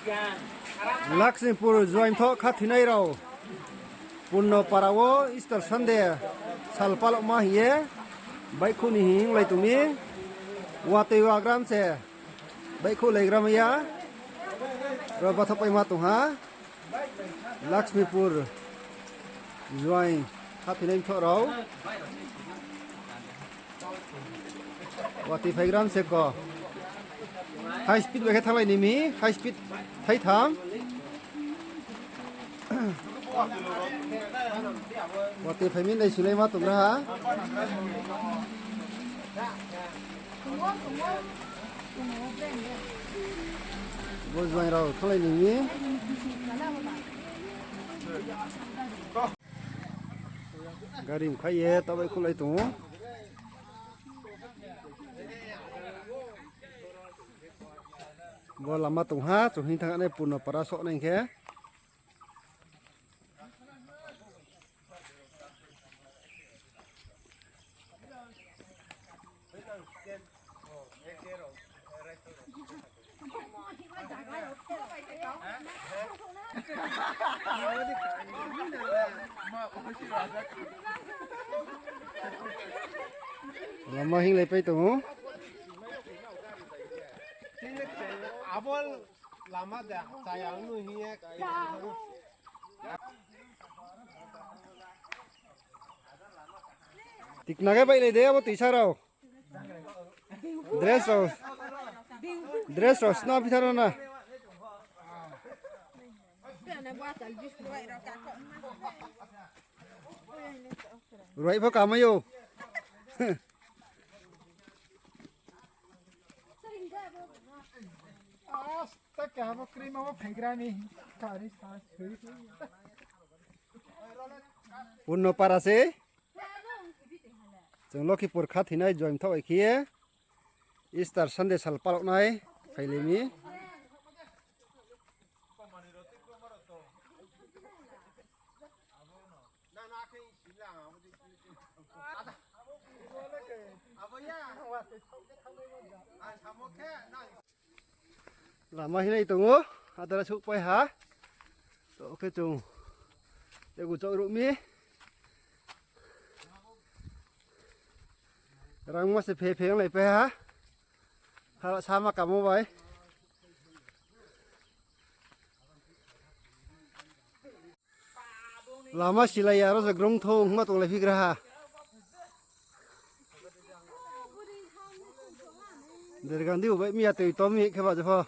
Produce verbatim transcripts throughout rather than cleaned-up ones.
Lakshmipur juaing thoh khathoinai rao Purno para wo Easter Sunday sal palokma hing ye baihkhouh ni hing lai tong mi. Watoi wagram se baihkhouh laigram ya. Ro bathoh paima tong ha. Lakshmipur juaing khathoinai mthoh rao. Watoi phaigram se ko. High speed bai khe thannglai ni mi, high speed thaitham. Watoi phai mi nai sulaima tong ra ha. Bo juaing rao thannglai ni mi. Gari mkhai ye taoh baihkhouhlai tong ou. Bo lama tong ha, chung hing thanng nai Purno para soh nai khe. Lama hinglai pai tong ou. Abo lama de chaya ong no hing ye. Tikna khe baihlai de abo toisa rao. Dress rao, dress rao sna phi thar na. Ruai pho kamai ou. Asta keha bo krima bo phaigra ni kari sa sui. Purno para se. Chung Lokhipur khathoinai juaing thoh bai khe ye Easter Sunday sal paloknai phailai mi. Lama hinglai tong ou, adara souhpai ha. To khe chung tegu chouh ruh mi. Rangma se phe phe onglai pai ha. Hala sama kamo bai. Lama silai ya, aro se grong thong ma tonglai phigra ha. Dergang di ubai mi ya tei tom mi khe ba jepho.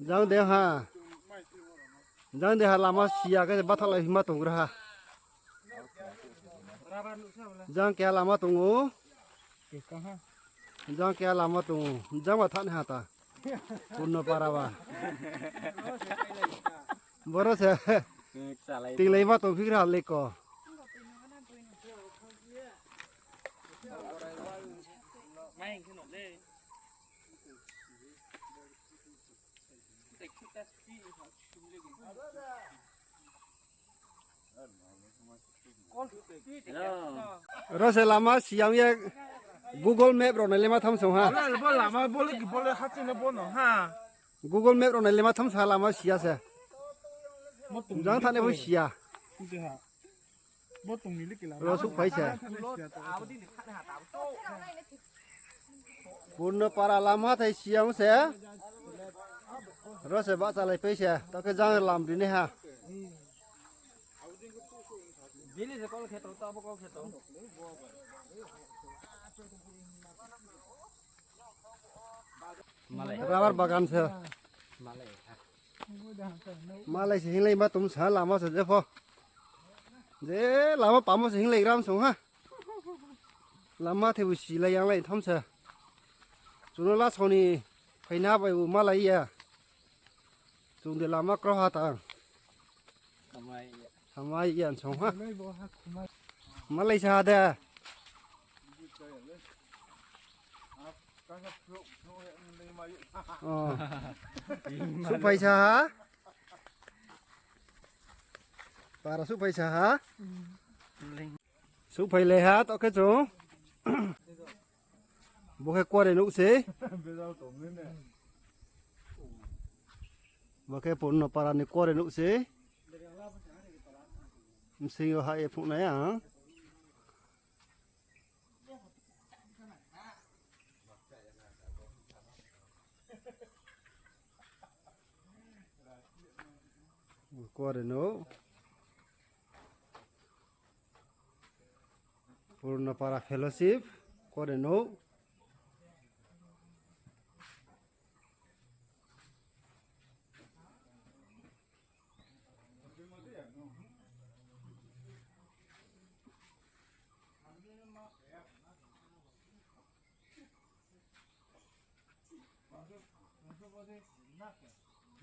Jang de ha. Jang de ha lama siya khe bathalai hima tonggra ha. Jang keha lama tong ou. Jang keha lama tong ou. Jang ba thani ha ta. Purno para ba. Boro se. Tinglai ma tong phigra ha leko. Ro se lama siyang ye Google Map rao nai lema tham song ha. Ala, bo lama bo le ki bo le ha chini bo no ha. Google Map rao nai lema tham sa lama siya se. Jang thani bo siya. Ro suh phai se. Purno para lama thai siyang se. Ro se bahchalai pai se. Tao khe jang lam ri nai ha. Rubber bagan se. Malai se hinglai ma tong sa lama se jepho. Je lama pamo se hinglai gram song ha. Lama thaibu silai yanglai tham se. Chung no lasao ni phaina bai bu malai ya. Chung de lama kroh ha tang. Samai ya song ha. Malai sa ha de. Suhphai sa ha. Para souhphai sa ha. Souhphai lai ha, to khe chung. Bo khe kuare nouh sei. Bo khe Purno para ni kuare nouh sei. Bsing yo hah ye phnuh nai ang. Kuare nouh. Purno para fellowship, kuare nouh.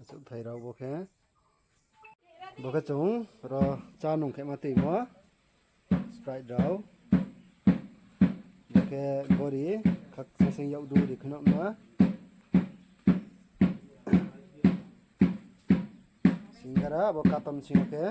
Achouhthai rao bo khe. Bo khe chung ro chá nung khe ma tuimo. Sprite rao. Bo khe gori, khakchang sing yag du ri kheno ma. Singara, bo carton sing khe.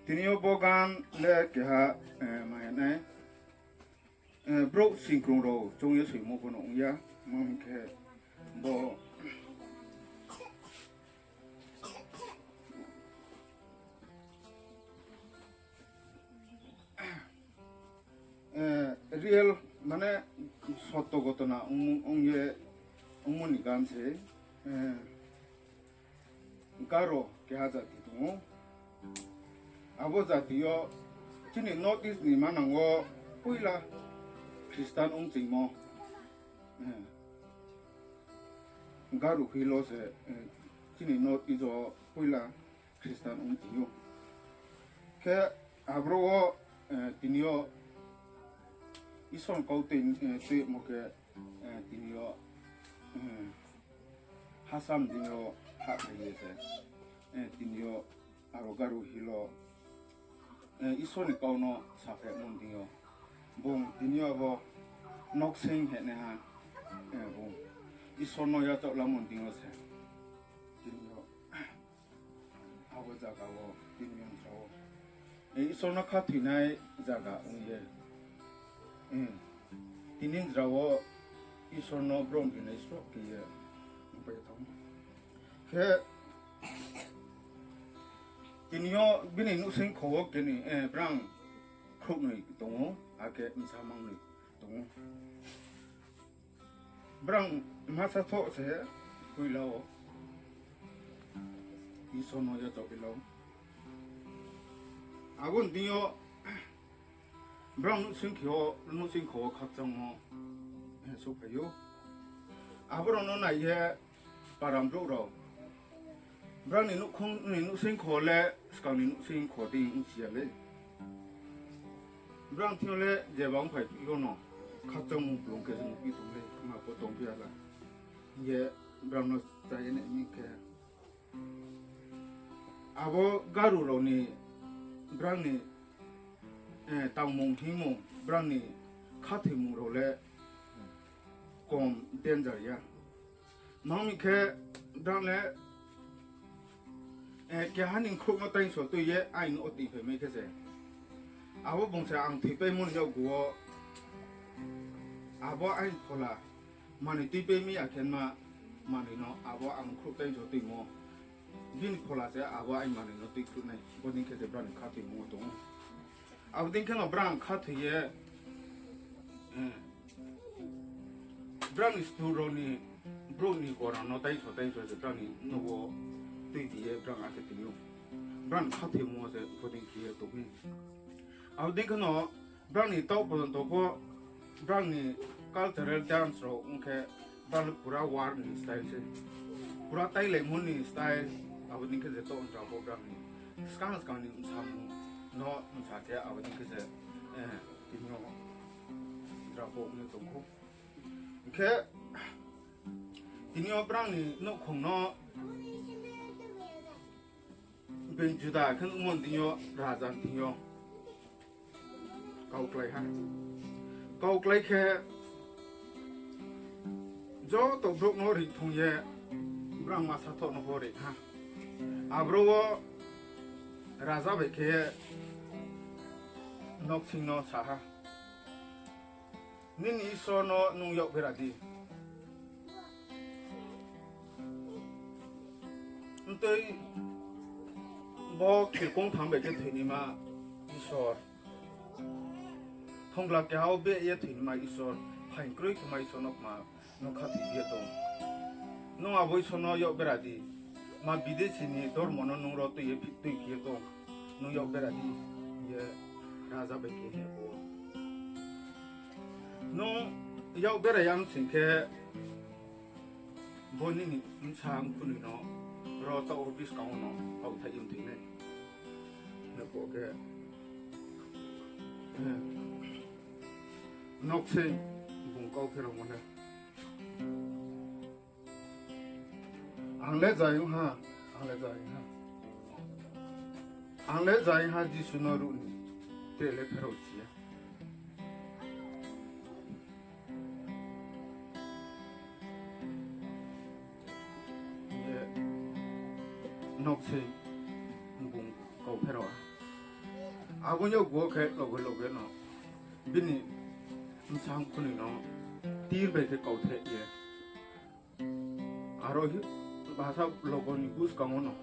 Tini yo bo gan le keha, eh, ma hing nai, eh, brouh singkrung rao choung ye soimo pho no ong ya, ma hing khe bo Eh, real, mane, sotto ghotona ong, ong ye, ongmo ni gan se, eh, Garo keha jati tong ou. Abo jati yo chini North East ni manang wo poila Christian ong chingmo, eh, Garo Hill wo se, eh, chini North East wo poila Christian ong tong ou. Khe abro wo, eh, tini yo Isor ni kau tui, eh, tuimo khe, eh, tini yo, eh, Hasam deing yo hahphai ye se, eh, tini yo aro Garo Hill wo, eh, Isor ni kau no saphaimo deing yo, bung tini yo abo Noksing hingnaiha, eh, bung Isor no yachaoh lamo deing yo se tini yo abo zaga wo tini yo jra wo, eh, Isor no khathoinai zaga ong ye, eh, tini jra wo Isor no brom rinai sroh khe ye ongpai ye thanng. Khe tini yo bini nouhsingkho wo keni, eh, brang khrouhnoi tong ou, akhe bsa mangnoi tong ou. Brang masa thoh se poila wo Isor no yachaoh ye la ou. Abo ni deing yo brang nouhsingkho, nouhsingkho wo khakchangmo, eh, souhphai ou. Abo rao no nai ye param brouh rao, brang ni nouhkhong ni nouhsingkho le skang ni nouhsingkho dei ongsi ya le. Brang thing yo le jeba ongphai yo no khakchangmung blung khe se nuhphi tong le, ma pho tongphi ya la hing ye brang no cha ye nai mi khe, abo Garo rao ni brang ni, eh, tangmung hingmung, brang ni khathoimung rao le kom danger ya. Ma hing khe brang le, eh, keha ni khrouh no taingso tui ye aini wo tuiphai mai khe se, abo bung se ang thoipaimo ni yakgu wo, abo aini phola manoi tuipai mi ya khe ma, manoi no abo ang khrouh taingso tuimo, bini phola se abo aini manoi no tuikhruh nai, bo dei khe se brang ni khathoimung wo tong ou. Abo dei khe no brang khathoi ye, eh, brang ni stur rao ni, brouh ni gora no taingso taingso se brang ni nouh wo tuibi ye brang akhe tini ou. Brang ni khathoimo wo se bo dei khe ye tong mi. Abo dei khe no brang ni taoh porjonto pho brang ni cultural dance rao ong khe, brang le pura war ni style se. Pura tailaimo ni style, abo dei khe se taoh jra pho brang ni skang skang ni bsamung no bsa khe abo dei khe se, eh, tini yo jra pho ong ye tong khou. Hing khe tini yo brang ni nouhkhong no being juda khe nuhmo ni deing yo raja ni thing yo kauklái ha. Kauklái khe joto brouh no ri thong ye brang masa thoh no pho ri ha. Abro wo raja bai khe Noksing no sa ha, Nini Isor no nung yak bera di. Mtui bo khilkong tham bai khe thoinaima Isor, thongla keha wo beh ye thoinaima Isor, phaing kroi khe ma Isor no kma no khathoi ye tong. Nung abo Isor no yak bera di, ma bidesi ni dormo no nung ro tui ye phi-, tui phi ye tong, nung yak bera di, ye raja bai khe hing ye bo. Nung yak bera ya sing khe, bo nini bsa mkhunoi no ro taoh wo buskang wo no kauthai ye mthoi nai. Hing ye bo khe, eh, Noksing bung kau pherao mo le. Ang le jayong ha, ang le jayong ha. Ang le jayong ha Jisu no ruh ni, tre le pherao si ya. Ye, Noksing bung kau pherao ha. Abo ni yakgu wo khe loge loge no bini bsa khnoi no tir bai khe kautheh ye, aro hi bsa loge ni buskang wo no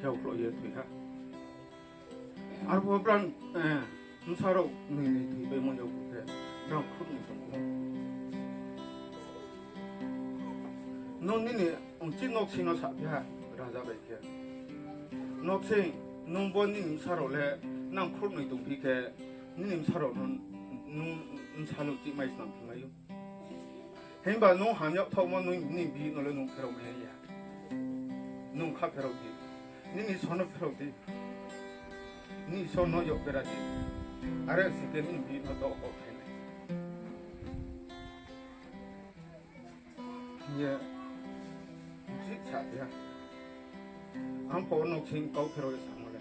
heokhloh ye thoi ha. Arphuh brang, eh, bsa rao ni ni thoipaimo yakgu khe brang khrouhnoi tong ou. Nung nini uchih Noksing no saphi ha, raja bai khe, Noksing, nung bo nini bsa rao le nang khrouhnoi tongphi khe, nini bsa rao no nung bsa le uchih mai snam phi mai ou. Himba nung hamyag thaohmo nung nini bihih no le nung pherao mai ya. Nung kha pherao di. Nini Isor no pherao di. Nini Isor no yak bera di. Are sing khe nini bihih no to kauthai nai. Hing ye, uchih saphi ha. Ang pho Noksing kau pherao ye samo le.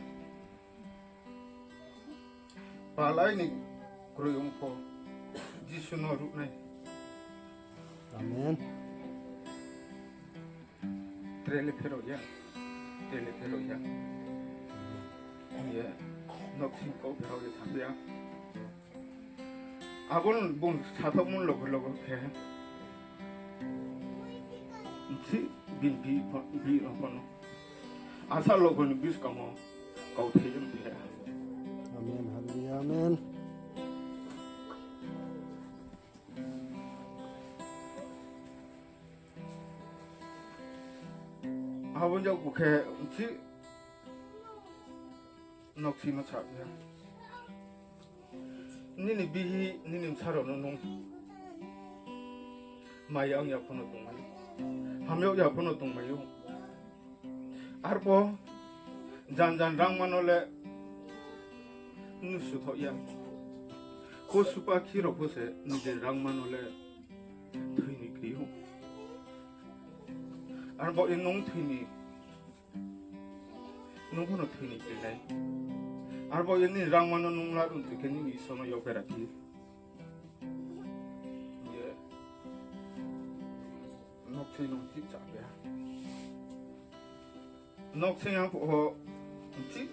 Palai ni kroi ong pho Jisu no ruh nai. Amen. Tre le pherao ya. Tre le pherao ya. Hing ye, Noksing kau pherao ye thang ya. Abo no bung sathaohmo loge loge khe, uchih bini bihih no pho no asa loge ni buskang wo kauthai ye thoi ha. Amen, hallelujah, amen. Abo ni yakgu khe uchih Noksing no saphi ha. Nini bihih, nini bsa rao no nung mai ya ong ya pho no tongmai ou. Hamyag ya pho no tongmai ou. Arpho jan jan rangma no le nusu thaoh ya. Posu pakhi rao pho se nijeni rangma no le thoi ni kri ou. Arphuh ye nung thoi ni, nung pho no thoi ni kri nai. Arphuh ye nini rangma no nung la ruh tong khe nini Isor no yak bera phi. Ye, Noksing no uchih saphi ha. Noksing ang pho uchih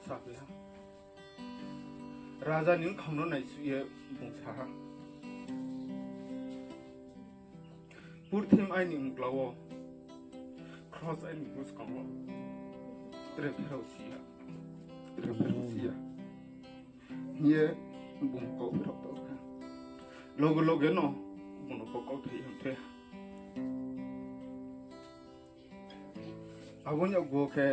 saphi ha. Raja ni bkhang no naisuh ye bung sa ha, Purthim aini mkla wo kros aini buskang wo tre pherao si ya, tre pherao si ya. Hing ye bung kau pherao tong kha. Loge loge no bung no kau kauthai ye thoi ha. Abo ni yakgu khe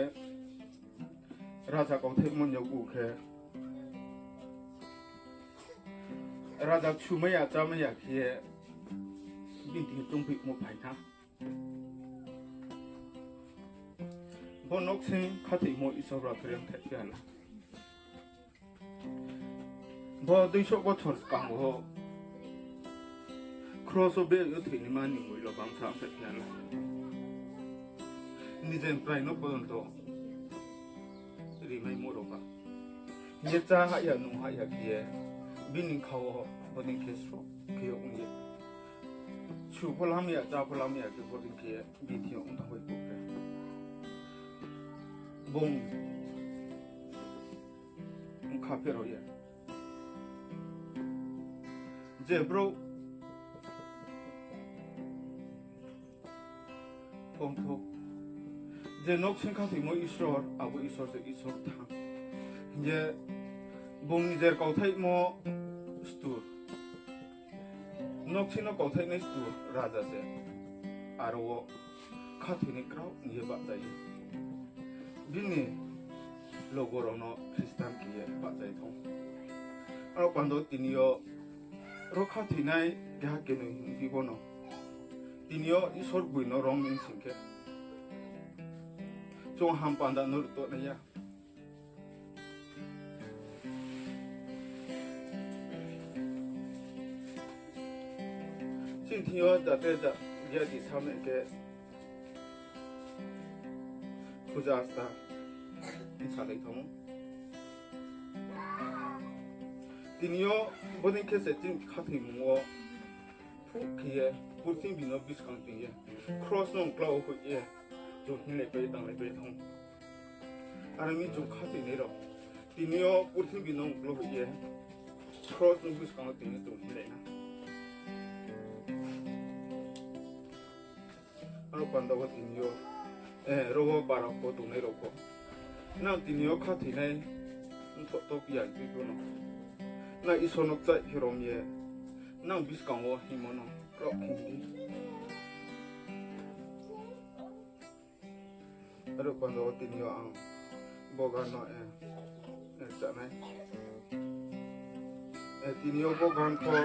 raja kauthaimo ni yakgu khe raja kchumai ya, chámai ya khe ye bini thing yo choungphaimo phai ha. Bo Noksing khathoimo Isor ba khe rengthai phi ya la. Bo duiso bochor skang wo kros wo beh yo thoinaima ni moilo bangsa ongthai phi ya la. Nijen prai no pojonto rimaimo rao ba. Hing ye chá hah ya, nung hah ya khe ye, bini kha wo bodei khe sroh khe ong ye, su pho lam ya, chá pho lam ya khe bodei khe ye bini thing yo ong thanngpai khe, bung bkha pherao ye. Je brouh ongthou, je Noksing khathoimo Isor, abo Isor se Isor thanng. Hing ye bung nijer kauthaimo stur, Noksing no kauthai nai stur raja se aro wo khathoinai kraoh hing ye bahcha ye, bini logo rao no Christian khe ye bahcha ye thanng. Aro panda tini yo ro khathoinai keha kenoi hing phi bo no, tini yo Isor boi no rom ni sing khe, chung ham panda no ruh tongnai ya. Chini thing yo jate ja-, jati samai khe puja asta hing salai thanng ou. Tini yo bodei khe se chini khathoimung wo phuh khe ye, purthimbi no buskang tong ye, kros no mkla wo hoih ye, chung hinglaipai tanglaipai thanng ou. Are ong mi chung khathoinai rao, Tini yo purthimbi no uklo hoih ye, kros no buskang wo tini yo tong hinglai na. Aro panda wo tini yo, eh, ro wo para pho tongnai rao pho, nang tini yo khathoinai mthoh to ya tui pho no, nang Isor no kchaih phi rom ye, nang buskang wo hingmo no rao khe di. Aro panda wo tini yo ang bo gan no, eh, eh, chanai. Eh, tini yo bo gan pho,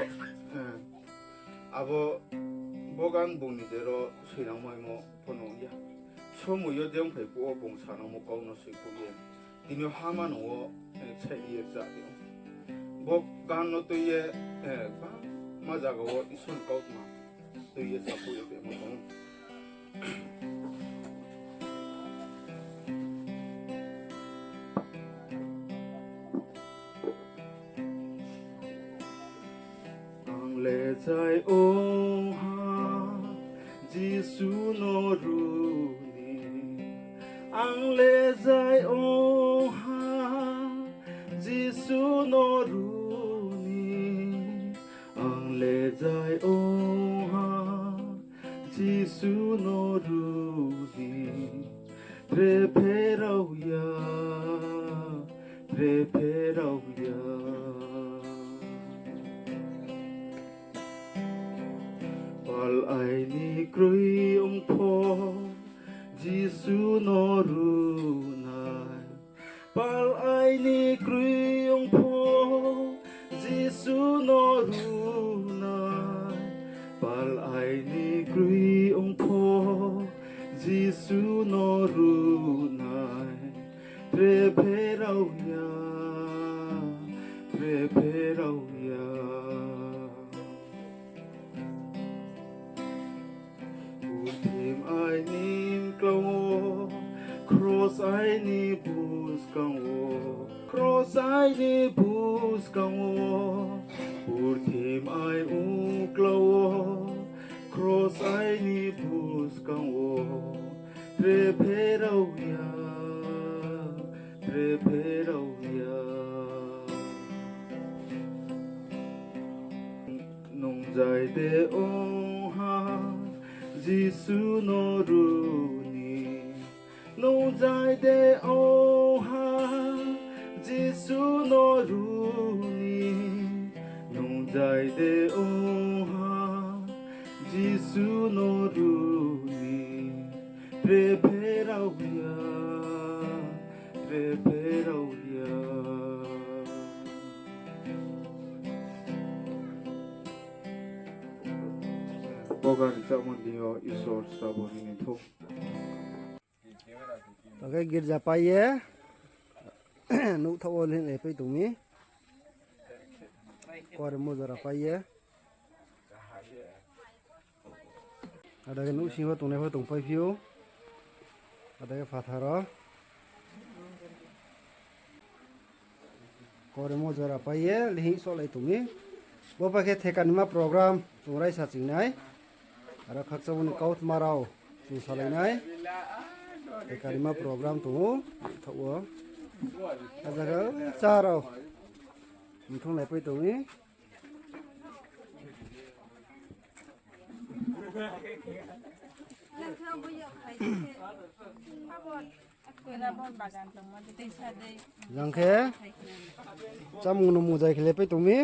eh, abo bo gan bung ni dero soinangmaimo pho nung ya. Somoi yo je ongphai phuh wo bung sanangmo kau no soi phuh ye, tini yo ha manang wo, eh, sai ye cha di. Bo gan no tui ye, eh, bangma zaga wo Isor ni kautma tui ye sa phuh ye tongmo tong ou. Ang le zai ong ha, Jisu no ru ni. Ang le zai ong ha, Jisu no ru ni. Ang le zai ong ha, Jisu no ru ni. Tre pherao ya, tre pherao ya. Pal aini kroi ong pho, Jisu no ru nai. Pal aini kroi ong pho, Jisu no ru nai. Pal aini kroi ong pho, Jisu no ru nai. Tre pherao ya, tre pherao ya. Purthim aini mklau wo, kros aini buskang wo, kros aini buskang wo, purthim ai uklau wo, kros aini buskang wo, tre pherao ya, tre pherao ya. Nung zai de ong ha, Jisu no ru ni. Nung zai de ong ha, Jisu no ru ni. Nung zai de ong ha, Jisu no ru ni. Tre pherao ya, tre pherao ya. Bo gan rchamo ni yo Isor srabo ri ni thou. Tang khe girja pai ye, nouhthaoh wo lehing le pai tong mi. Kuareimo jora pai ye. Ada khe nouhsing wo tongnai pho tongpai phi ou. Ada khe phathar wo. Kuareimo jora pai ye lehing sohlai tong mi. Bo pai khe theka nima program chung raisa ching nai. Aro khakchangmo ni kautma rao chung salai nai. Theka nima program tong ou, thaoh wo. Aja khe chá rao mthunglai pai tong mi. Jang khe chámung no mujai khe le pai tong mi.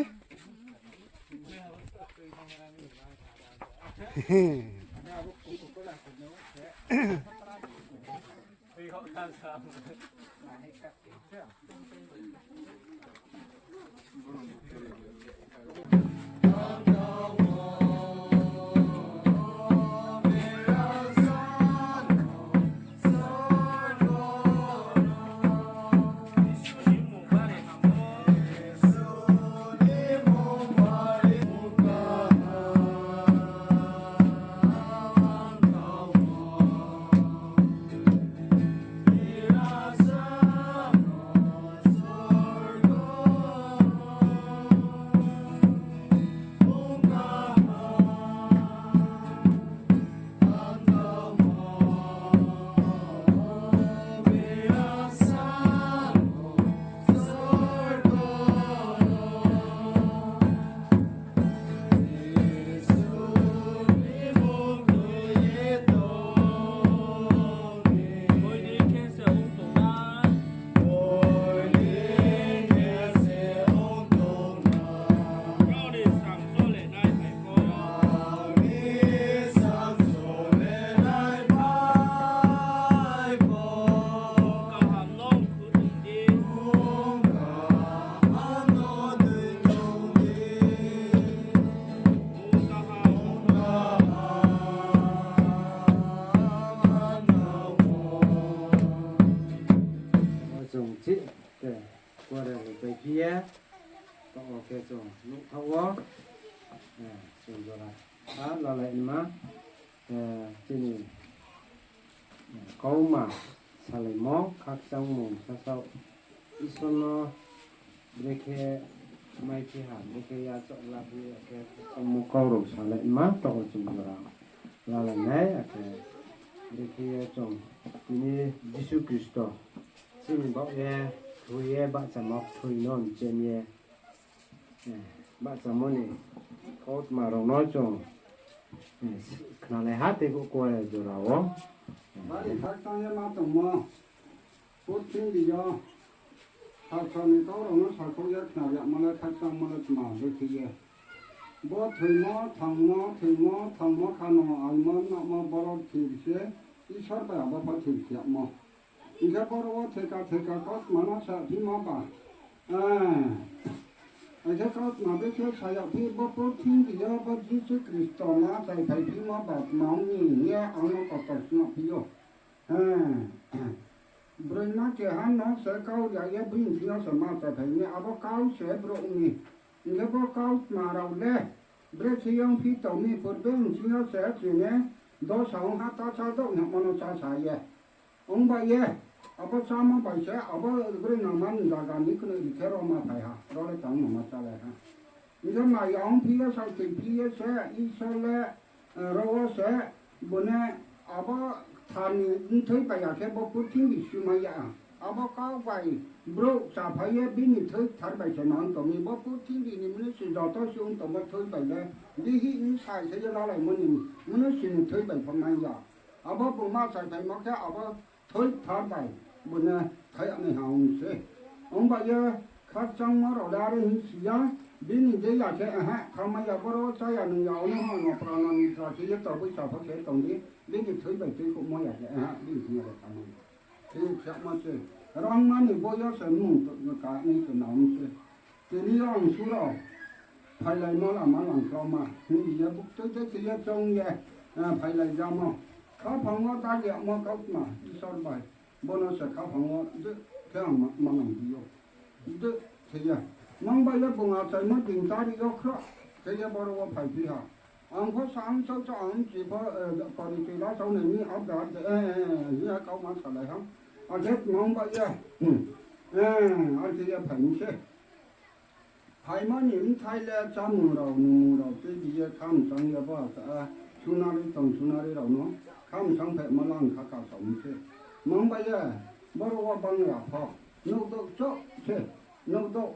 Khe, kuare bai phi ye, taoh wo khe chung nuhthaoh wo, eh, chung jora, a, lalai ma, eh, chini, eh, kauma salaimo, khakchangmung sasaoh, Isor no brekhe maiphi ha, brekhe yachaoh laphi, akhe khakchangmo kau rao salai ma, taoh wo chung jora lalai nai, akhe brekhe ye chung tini Jisu Khristo chini baoh ye thoi ye bahchamo thoi no mchem ye, eh, bahchamo ni kautma rao no chung, eh, khnalai ha tei kuare jora wo. Bari khakchang ye ma tongmo, purthimbi yo sasro ni kau rao no sakhouh ye khna yagmo le khakchangmo le tma dei khe ye. Bo thoimo, thangmo, thoimo, thangmo khano, aimo, nahmo, boro thir se, Isor bai abo pho thir khe yagmo. Hing khe boro wo theka theka kautma no saphi ma ba. Eh, akhe kautma brekhe sa yagphi bo purthimbi yo bo Jisu Khristo no achaiphaiphimo ba tma ong mi hing ye ang no kotor snuhphi ou. Eh, broima keha no se kau ri ye bini thing yo se ma achaiphai mi, abo kau se brouh mi. Hing khe bo kautma rao le brekhe ongphi tong mi, purbe bsing yo se chini dosa ong ha, ta chá douh hingmo no chá sa ye. Ong bai ye, abo chámo bai se, abo brouh nangma ni zaga ni knoih ri khe ro ma phai ha, ro le tang no ma chálai ha. Hing khe maya ongphi ye, saohtoi phi ye se, Isor le, eh, ro wo se, bone abo kthar ni mthoi bai ya khe bo purthimbi sumai ya. Abo kau bai brouh chaphai ye bini thoi kthar bai se ma ong tong mi, bo purthimbi ni mnusu joto se ong tongmo thoi bai le, bihih bsai se ye lalaimo ni mnusu ni thoi bai pho mai ya. Abo bung ma saiphaimo khe abo thoi kthar bai bung no thoi yag nai ha ong se. Ong bai ye khakchangmo rao le are hing si ya, bini je ya khe, ehe, thanngmai ya, boro chá ya nung ya, ono ha no prana ni tra khe ye toboi sa pho khe tong di, bini thoi bai tuikhouhmo ya khe, ehe, bini thing ya le thanngmai ya. Khe ye khemo se, rangma ni bo yo se mmung ka ni se na ong se. Tini yo ang su rao phailaimo lama langkraoma hing ye buktui de khe ye choung ye, eh, phailai jamo. Khaphang wo daliamo kautma Isor bai. Bo no se khaphang wo je khe ang ma-, manang di ou. Je khe ye. Mang bai ye bung achaimo din tari yo khroh khe ye boro wo phaiphi ha. Ang pho sa ang chouh chouh ang chi pho, eh, porichoi la chao nai ni abo de, eh, eh, eh, hing ye kauma salai ha. Akhe mang bai ye, hmm, eh, akhe ye phai mi se. Phaimo ni bthai le chámung rao, nungmung rao tuibi ye khamchang ye bo asa, sunari tong sunari rao no khamchang phaimo lang kha ka sa mi se. Mang bai ye, boro wo bang ya pho, nouhdouh chouh se, nouhdouh.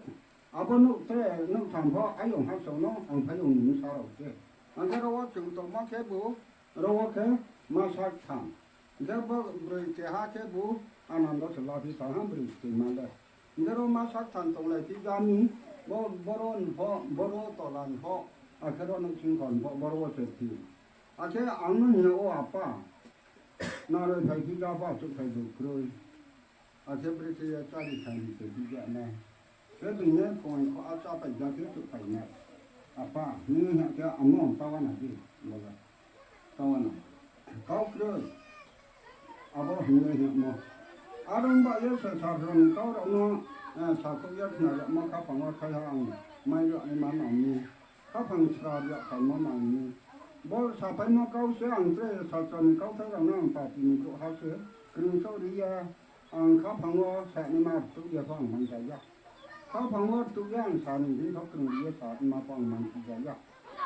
Abo nouh tre, nouhtham pho, ayong ha chouh no, ang phaiyong ni bsa rao se. Ang khe ro wo chung tongmo khebu, ro wo khe masa ktham. Hing khe bo broi keha khebu Anando se laphi thanng ha, broi kthima le. Hing khe ro masa ktham tonglai phi ja mi, bo, boro ni pho, boro tola ni pho, akhe ro nouhsingkho ni pho, boro wo se phi. Akhe ang no hing ya, O apa, naroi phai phi ja pho achouhthai bu kroi. Akhe brekhe ye chári thai ni se bi ja nai. Khe bini khongkho a chápai ja khe chouhphai nai. Apa, nini hing khe amo taoh uana di, bo le. Taoh uana. Kau kroi. Abo hing ye hingmo. Aro ong ba ye se sasro ni kau rao no, eh, sakhouh ye khna yagmo khaphang wo thai ha ang mai rao ni ma nang mi. Khaphang sra ri ya phaimo nang mi. Bo saphaimo kau se ang tre sasro ni kauthai rao no ang pati ni brouhha se. Krungsouh ri ye ang khaphang wo sa naima rtuh ye pho ang mai ja ya. Khaphang wo rtuh ye ang sa ni bini kau krung ri ye sa naima pho ang mai ja ya.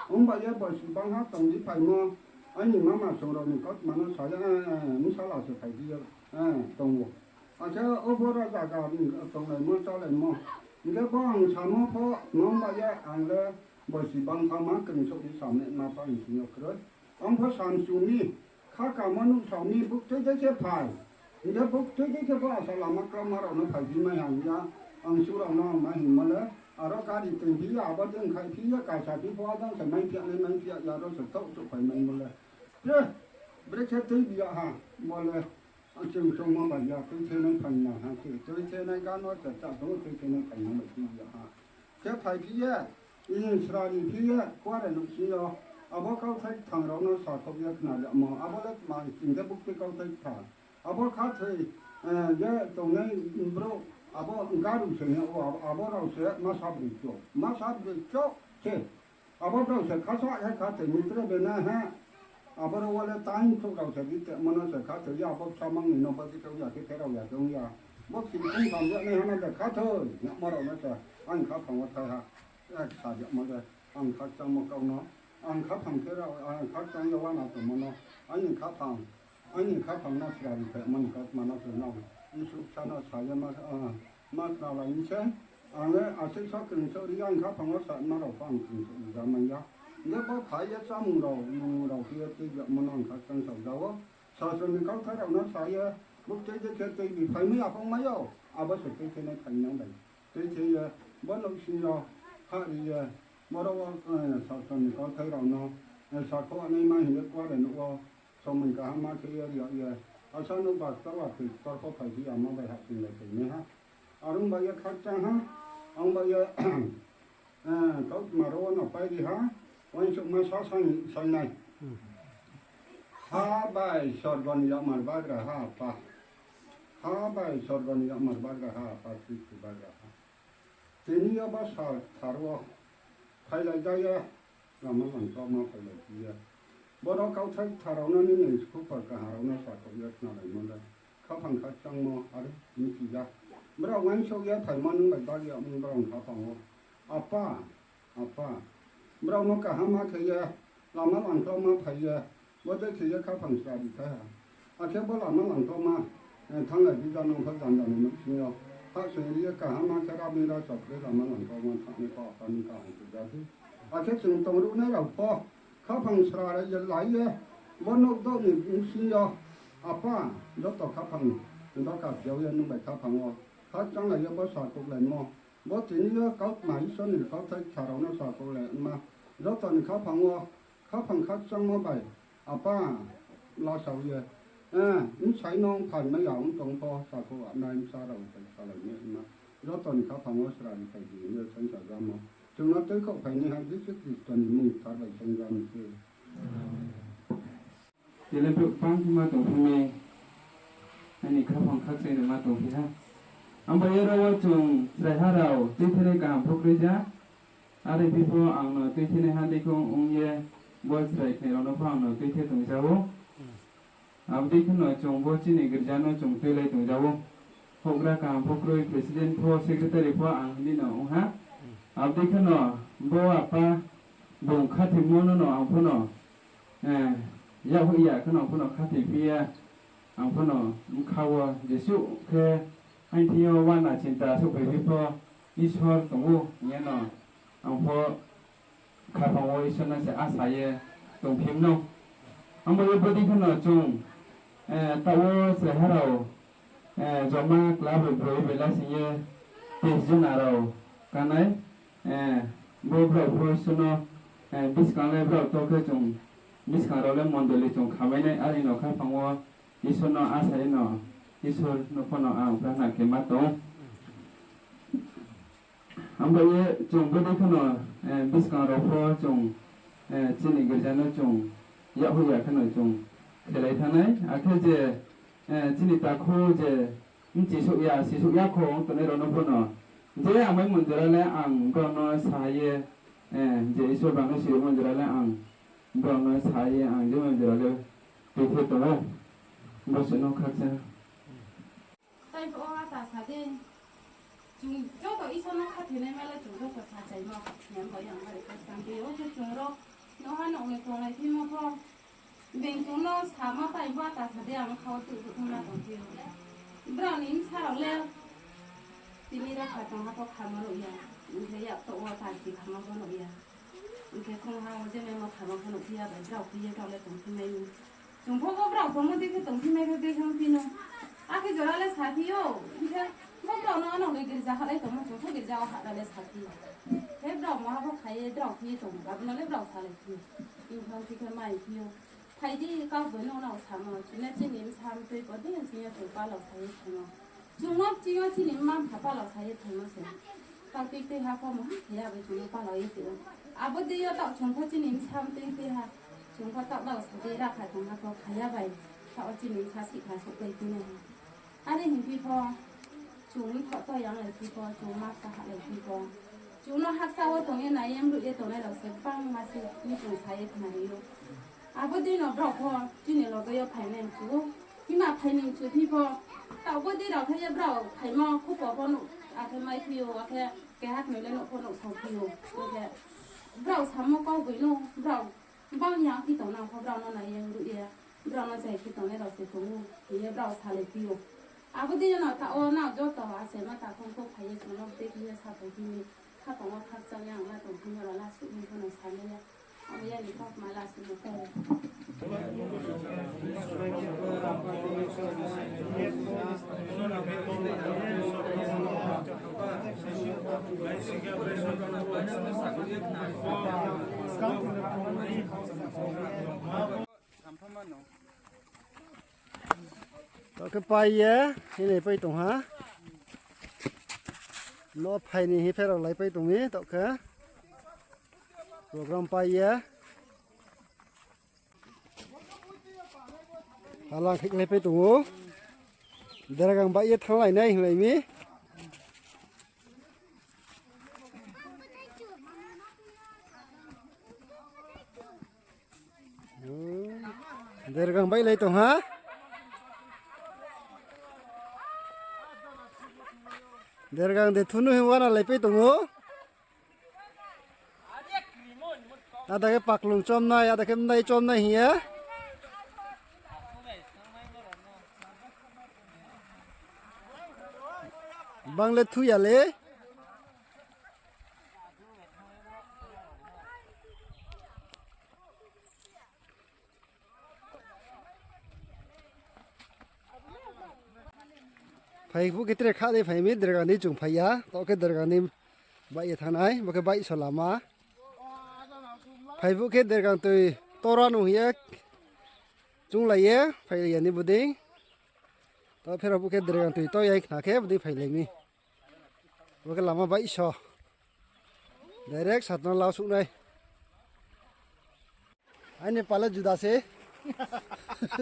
Ong ba ye bosi bangha tong di phaimo, aini mama song rao ni kautma no sa ya, eh, eh, bsala se phai di ye, eh, tong ou. Akhe o bo ra zaga ni tonglaimo, chálaimo. Hing khe bo ang samo pho, mang ba ye ang le bosi bangha ma krungsouh di sa naima pho ang sing yo kroi. Ang pho samsu mi, kha kamo nuhsao mi, buktui dei khe phai. Hing khe buktui dei khe bo asa lama kraoma rao no phai phi mai ha hing ya. Ang su rao no ang ma hingmo le, aro gari tong phi ya, abo dei khaih phi ya, kaisa phi pho, adang se mai phi ya nai, mai phi ya, aro se taoh chouh phai maimo le. Tre, brekhe tuibi ya ha, bo le. Chung choungmo bai ya, tuithenai phaingnang ha se, tuithenai gano se, chá tong tuithenai phaingnang bai tuibi ya ha. Khe phai phi ye, sra ri phi ye, kuare nouhsing yo, abo kauthai kthang rao no sakhouh ye khna yagmo, abo le tma hing khe buktui kauthai kthang. Abo khathoi, eh, ye tongnai brouh, Abo garu se hing ou, abo rao se masa broi chouh, masa broi chouh se. Abo brao se khasa khe kha tei mitre bena ha. Abo rao wo le time thouh rao se di te mono se kha tei ya, abo bsa mang ni no bo di khe ong ya khe pherao ya khe ong ya. Bo si kong tam ya nai ha no de kha thoi, yamo rao no se ang khaphang wo thai ha. Ek sa yamo de, ang khakchangmo kau no, ang khaphang pherao, ang khakchang ya uana tongmo no, aini khaphang, aini khaphang no srari phaimo ni kautma no se nao, Isor bsa no sa ye ma, ah, ma snalai mi se. Ang le asuh sa krung souh ri ya, ang khaphang wo sa ma rao pho ang krung souh ri ja mai ya. Hing khe bo phai ye chámung rao, mung rao khe ye tui yamo no ang khakchang sao ja ou. Sasro ni kauthai rao no sa ye, buktui je khe tui bi phai mai ya phong mai ou, abo se tui khe nai phai nang bai. Tui khe ye, bo nouhsing yo, hah ri ye, boro wo, eh, sasro ni kauthai rao no, eh, sakhouh naima hing ye kuare nouh wo, somoi kaham ma khe ye ri yag ye, asa nouh ba ktor wa tui ktor pho phai phi ya ma bai hahsoinglai phai nai ha. Are ong bai ye khakchang ha, ang bai ye, eh, kautma rao wo no pai ri ha, uaingsouhma sa saing, saing nai. Ha bai sorgo ni yakmar bagra ha Apa. Ha bai sorgo ni yakmar bagra ha Apa, sristi bagra ha. Tini yo bo sal kthar wo phailai ja ye, lama langkhauma phailai phi ye. Boro kauthai kthar rao no nini skhupar kaham rao no sakhouh ye khnalaimo le, khaphang khakchangmo are mithi ya. Brao uaingsouh ye phaimo nung bai bak yagmung brao ni khaphang wo. Apa, Apa, brao no kaham ma khe ye, lama langkhauma phai ye, bodei khe ye khaphang srari thai ha. Akhe bo lama langkhauma, eh, thannglai phi ja nung pho janja ni nouhsing yo. Hahsoing ri ye kaham ma khe rabing ra chok khe lama langkhauma thanngnai pho Apa nung kaham khe ja phi. Akhe chung tongruhnai rao pho, khaphang srari ye lai ye, bo nouh douh ni bsing yo, Apa, joto khaphang doka biao ye nung bai khaphang wo, khakchanglai ye bo sakhouhlaimo, bo tini yo kautma Isor ni kauthai kthar rao no sakhouhlaima, joto ni khaphang wo, khaphang khakchangmo bai, Apa, lasao ye, eh, bsai no phai mai ya ong tong pho, sakhouh anai bsa rao bai salai ye ma, joto ni khaphang wo srari phai di hing ye saing sajamo. Chung no tuikhouh phai naiha Jisu Khristo ni mmung kthar bai saing ja mi se. Tele brouh bangma tongphi mi, aini khaphang khakchang ni ma tongphi ha. Ang bai aro wo chung chraiha rao tuithenai kaham pho kroi ja. Are phi pho ang no tuithenai ha dei khe ong ye, bo chrai khnai rao no pho ang no tuithe tong ja ou. Abo dei khe no chung bo chini girja no chung tuilai tong ja ou. Houhgra kaham pho kroi, president pho, secretary pho ang hini no ong ha. Abo dei khe no bo apa bung khathoimo no no ang pho no, eh, yak hoih ya khe no ang pho no khathoi phi ye, ang pho no bkha wo jesuh khe aini thing yo uana chinta souhphai phi pho Isor tong ou hing ye no ang pho khaphang wo Isor no se asa ye tongphi mno. Ang bai ye bodei khe no chung, eh, taoh wo chraiha rao, eh, joma club bai broi bai lasing ye teis jona rao kanai, eh, bo brao pho Isor no, eh, buskang le brao to khe chung buskang rao le mondoli chung khamai nai, are no khaphang wo Isor no asa ye no, Isor no pho no ang prarthana khe ma tong. Ang bai ye chung bodei khe no, eh, buskang rao pho chung, eh, chini girja no chung yak hoih ya khe no chung khelai thanng nai. Akhe je, eh, chini takhu je bchi souh ya, si souh ya kho ong tongnai rao no pho no, je ang mai mondira le ang brao no sa ye, eh, je Isor brao no si mondira le ang brao no sa ye ang je mondira le tuithe tong ou. Bo se no khakchang. Tai pho ata sa di. Chung joto Isor no khathoinai ma le chung joto sachaimo. Yang bo yang bai khakchang di. O khe chung rao noha no tonglai phimo pho. Being chung no sama tai pho ata sa di, ang kha wo tuh tuh thangna tongphi ou. Brao ni bsa rao le tini rakha tongha pho khamo nuh ya. Hing khe yak to wo ta si khamo pho nuh ya. Hing khe khongha wo je memo khamo pho nuhphi ya bai brao phi ye brao le tongphi mai ni. Chung pho bo brao tongmo dei khe tongphi mai khe dei khe ongphi no. Akhe jora le saphi ou, hing khe bo brao no ano le girja hahlai tongmo chung pho girja wo hahla le saphi ou. Khe brao maha pho phai ye brao phi ye tong, abo no le brao salai phi ou. Hing khe ongphi khe mai phi ou. Phai di, kau bai no nao samo, chung le chini bsa mtui bo dei chini yo chung palao sa ye thanng ou. Chung no chini yo chini mma mpha palao sa ye thanng ou se. Taoh tui tui ha pho mo ha khe ya bai chung no palao ye tong ou. Abo dei yo taoh chung pho chini bsa mtui tui ha. Chung pho taoh lao sa di rakha tong ha pho kha ya bai. Taoh wo chini bsa sihkha souhpai phi nai ha. Are hingphi pho, Chung ni khaoh to yang lai phi pho, chung ma sa ha lai phi pho. Chung no hakcha wo tong ye nai ye mruh ye tongnai rao se bangma se ni chung sa ye khna ri ou. Abo dei no brao pho chini loge yo phai nai mchu ou. Hima phai ni mchu phi pho. Taoh bo dei rao khe ye brao phaimo khupo pho nuh, akhe mai phi ou, akhe keha khnoi le nouh pho nouh sao phi ou. Hing khe brao samo kau boi no, brao bang yang phi tongnang pho brao no nai ye mruh ye, brao no jai phi tongnai rao se tong ou, hing ye brao salai phi ou. Abo dei no taoh wo nrao joto achaima takhong kho phai ye chung no tei khe ye saphai phi ni, khatong wo khakchang ye ang ma tong phi no rao lasuh ni pho no sa nai ya. Abo ya ni kau ma lasuh no khe. Taoh khe pai ye, hinglai pai tong ha. No phai ni hing pherao lai pai tong mi, taoh khe. Program pai ye. Hala khe lai pai tong ou. Dergang baih ye thannglai nai hinglai mi. Dergang baih lai tong ha. Dergang de thunu hing wana lai pai tong ou. Ada khe paklung chomnai, ada khe mnai chomnai hing ye. Bang le thu ya le. Phai phuh khe tre kha dei phai mi, dergang ni chung phai ya, taoh khe dergang ni baih ye thanngnai, bo khe baih so lama. Phai phuh khe dergang toi tora nung hing ye chunglai ye, phai ya ni bodei. Taoh pherao phuh khe dergang toi to ya khna khe bodei phailai mi. Bo khe lama baih so. Direct satna lau suh nai. Aini pal le juda se.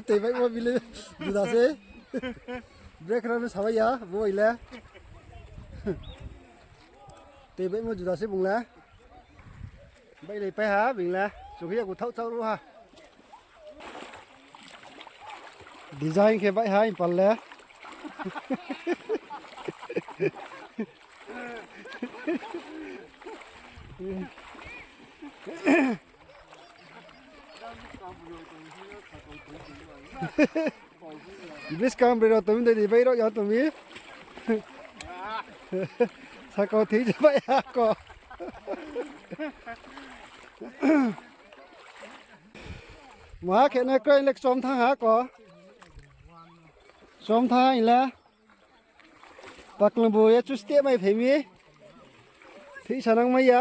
Tei baihmo bile juda se. Brekhe rao no sabai ya, bo bai le. Tei baihmo juda se bung le. Baihlai pai ha, bung le. Chung khe yaku thaoh chaoh ruh ha. Design khe baih ha, aini pal le. Buskang broi rao tong mi dei, baih rao ya tong mi. Sakau thei je baih ha ko. Ma khe nai kroi le kchom thanng ha ko. Kchom thanng ha le. Paklung bu ye chu steh mai phai mi. Thih sanang mai ya.